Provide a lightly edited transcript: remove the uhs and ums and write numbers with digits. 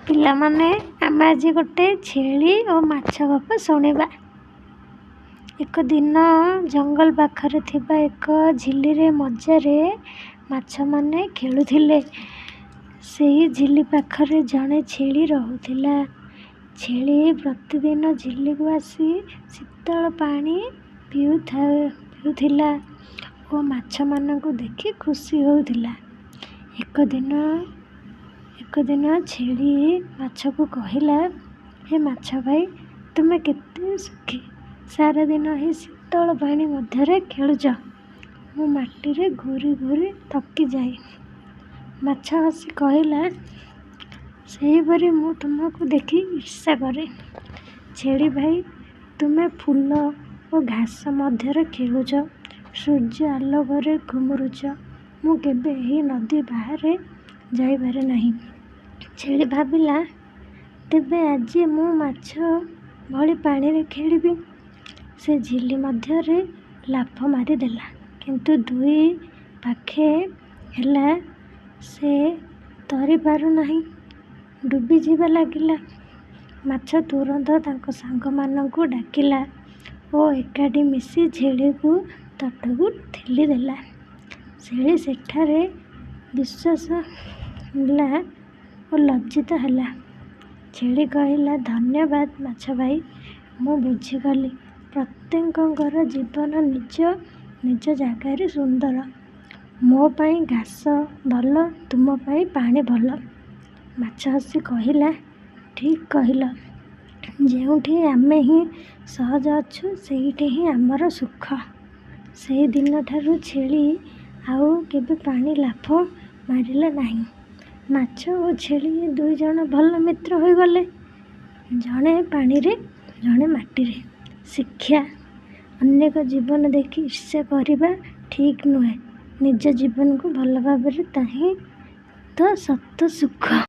ପିଲାମାନେ, ଆମେ ଆଜି ଗୋଟେ ଛେଳି ଓ ମାଛ ଗପ ଶୁଣିବା। ଏକ ଦିନ ଜଙ୍ଗଲ ପାଖରେ ଥିବା ଏକ ଝିଲିରେ ମଜାରେ ମାଛମାନେ ଖେଳୁଥିଲେ। ସେହି ଝିଲି ପାଖରେ ଜଣେ ଛେଳି ରହୁଥିଲା। ଛେଳି ପ୍ରତିଦିନ ଝିଲିକୁ ଆସି ଶୀତଳ ପାଣି ପିଉଥିଲା ଓ ମାଛମାନଙ୍କୁ ଦେଖି ଖୁସି ହେଉଥିଲା। ଏକ ଦିନ ଛେଳି ମାଛକୁ କହିଲା, "ହେ ମାଛ ଭାଇ, ତୁମେ କେତେ ସୁଖୀ! ସାରାଦିନ ଏହି ଶୀତଳ ପାଣି ମଧ୍ୟରେ ଖେଳୁଛ। ମୁଁ ମାଟିରେ ଘୂରି ଘୂରି ଥକିଯାଏ।" ମାଛ ହସି କହିଲା, "ସେହିପରି ମୁଁ ତୁମକୁ ଦେଖି ଈର୍ଷା କରେ। ଛେଳି ଭାଇ, ତୁମେ ଫୁଲ ଓ ଘାସ ମଧ୍ୟରେ ଖେଳୁଛ, ସୂର୍ଯ୍ୟ ଆଲୋକରେ ଘୁମୁରୁଛ। ମୁଁ କେବେ ଏହି ନଦୀ ବାହାରେ ଯାଇପାରେ ନାହିଁ।" ଛେଳି ଭାବିଲା, ତେବେ ଆଜି ମୁଁ ମାଛ ଭଳି ପାଣିରେ ଖେଳିବି। ସେ ଝିଲି ମଧ୍ୟରେ ଲାଫ ମାରିଦେଲା। କିନ୍ତୁ ଦୁଇ ପାଖେ ହେଲା, ସେ ତରିପାରୁନାହିଁ, ଡୁବିଯିବା ଲାଗିଲା। ମାଛ ତୁରନ୍ତ ତାଙ୍କ ସାଙ୍ଗମାନଙ୍କୁ ଡାକିଲା ଓ ଏକାଠି ମିଶି ଛେଳିକୁ ତଟକୁ ଠେଲିଦେଲା। ଛେଳି ସେଠାରେ ନିଶ୍ୱାସ ନେଲା ଓ ଲଜ୍ଜିତ ହେଲା। ଛେଳି କହିଲା, "ଧନ୍ୟବାଦ ମାଛ ଭାଇ। ମୁଁ ବୁଝିଗଲି, ପ୍ରତ୍ୟେକଙ୍କର ଜୀବନ ନିଜ ନିଜ ଜାଗାରେ ସୁନ୍ଦର। ମୋ ପାଇଁ ଘାସ ଭଲ, ତୁମ ପାଇଁ ପାଣି ଭଲ।" ମାଛ ହସି କହିଲା, "ଠିକ୍ କହିଲ। ଯେଉଁଠି ଆମେ ହିଁ ସହଜ ଅଛୁ, ସେଇଠି ହିଁ ଆମର ସୁଖ।" ସେହି ଦିନଠାରୁ ଛେଳି ଆଉ କେବେ ପାଣି ଲାଫ ମାରିଲା ନାହିଁ। ମାଛ ଓ ଛେଳି ଦୁଇଜଣ ଭଲ ମିତ୍ର ହୋଇଗଲେ, ଜଣେ ପାଣିରେ, ଜଣେ ମାଟିରେ। ଶିକ୍ଷା: ଅନ୍ୟର ଜୀବନ ଦେଖି ଈର୍ଷା କରିବା ଠିକ୍ ନୁହେଁ। ନିଜ ଜୀବନକୁ ଭଲ ଭାବରେ, ତାହା ହିଁ ତ ସତ ସୁଖ।